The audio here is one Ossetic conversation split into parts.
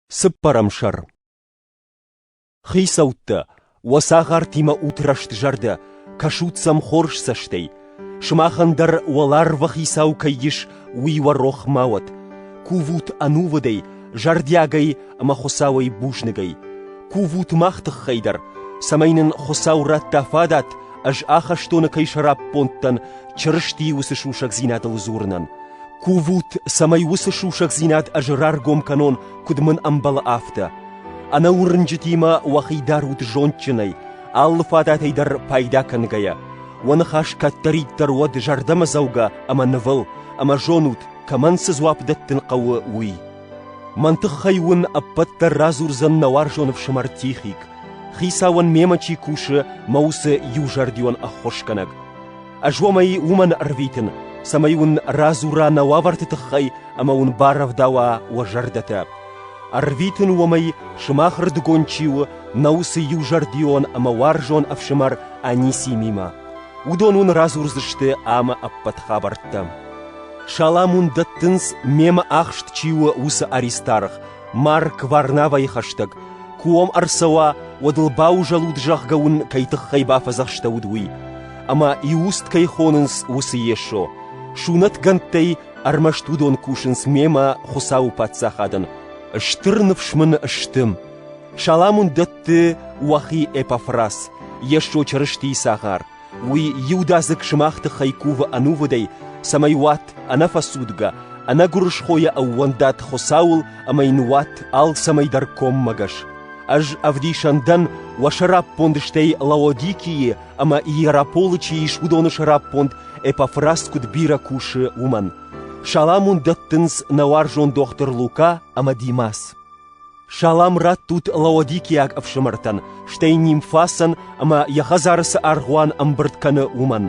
Цыппӕрӕм сӕр. Хицӕуттӕ, уӕ цагъартимӕ ут рӕстзӕрдӕ, кӕсут сӕм хорз цӕстӕй. Сымахӕн дӕр уӕларвы хицау кӕй ис, уый уӕ рох ма уӕд. Кувут ӕнувыдӕй, зӕрдиагӕй ӕмӕ Хуыцауӕй бузныгӕй. Кувут мах тыххӕй дӕр, цӕмӕй нын Хуыцау радта фадат, ӕз ахӕстоны кӕй сӕраппонд дӕн, Чырыстийы уыцы сусӕгдзинадыл дзурынӕн. Кувут, цӕмӕй уыцы сусӕгдзинад ӕз раргом кӕнон, куыд мын ӕмбӕлы, афтӕ. Ӕнӕуырнджытимӕ уӕхи дарут зондджынӕй, алы фадатӕй дӕр пайда кӕнгӕйӕ. Уӕ ныхас кӕддӕриддӕр уӕд зӕрдӕмӕдзӕугӕ ӕмӕ нывыл, ӕмӕ зонут, кӕмӕн цы дзуапп дӕттын хъӕуы, уый. Мӕн тыххӕй уын ӕппӕт дӕр радзурдзӕн нӕ уарзон ӕфсымӕр Тихик, Хицауӕн мемӕ чи кусы, мӕ уыцы иузӕрдион ӕххуысгӕнӕг. Ӕз уӕм ӕй уымӕн ӕрвитын, цӕмӕй уын радзура нӕ уавӕрты тыххӕй ӕмӕ уын барӕвдауа уӕ зӕрдӕтӕ. Ӕрвитын уӕм ӕй, сымахырдыгон чи у, нӕ уыцы иузӕрдион ӕмӕ уарзон ӕфсымӕр Анисимимӕ. Уыдон уын радзурдзысты ӕмӕ ӕппӕт хабӕрттӕ. Салам уын дӕттынц, мемӕ ахст чи у, уыцы Аристарх, Марк Варнавӕйы хӕстӕг, куы уӕм ӕрцӕуа, уӕд ыл баузӕлут, зӕгъгӕ уын кӕй тыххӕй бафӕдзӕхстӕуыд, уый. Ӕмӕ Иуст кӕй хонынц, уыцы Йесо. Сунӕтгӕндтӕй ӕрмӕст уыдон кусынц мемӕ Хуыцауы Паддзахадӕн. Стыр ныфс мын сты. Салам уын дӕтты уӕхи Эпафрас, Йесо Чырыстийы цагъар. Уый иудадзыг сымах тыххӕй кувы ӕнувыдӕй, цӕмӕй уат ӕнӕфӕцудгӕ, ӕнӕгуырысхойӕ ӕууӕндат Хуыцауыл ӕмӕ йын уат алцӕмӕй дӕр коммӕгӕс. Ӕз ӕвдисӕн дӕн, уӕ сӕраппонд стӕй Лаодикийы ӕмӕ Иераполы чи ис, уыдоны сӕраппонд Эпафрас куыд бирӕ кусы, уымӕн. Салам уын дӕттынц нӕ уарзон дохтыр Лука ӕмӕ Димас. Салам раттут лаодикиаг ӕфсымӕртӕн, стӕй Нимфасӕн ӕмӕ йӕ хӕдзары цы аргъуан ӕмбырд кӕны, уымӕн.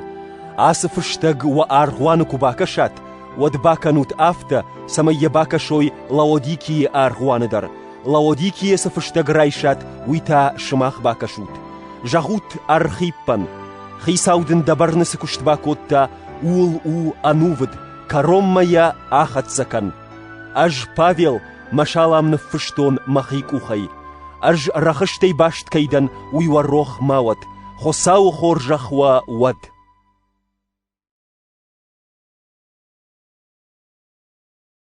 Ацы фыстӕг уӕ аргъуаны куы бакӕсат, уӕд бакӕнут афтӕ, цӕмӕй йӕ бакӕсой Лаодикийы аргъуаны дӕр. Лаодикийӕ цы фыстӕг райсат, уый та сымах бакӕсут. Зӕгъут Архиппӕн: Хицау дын дӕ бӕрны цы куыст бакодта, ууыл у ӕнувыд, кӕронмӕ йӕ ахӕццӕ кӕн. Ӕз, Павел, мӕ салам ныффыстон мӕхи къухӕй. Ӕз рӕхыстӕй баст кӕй дӕн, уый уӕ рох ма уӕд. Хуыцауы хорзӕх уӕ уӕд!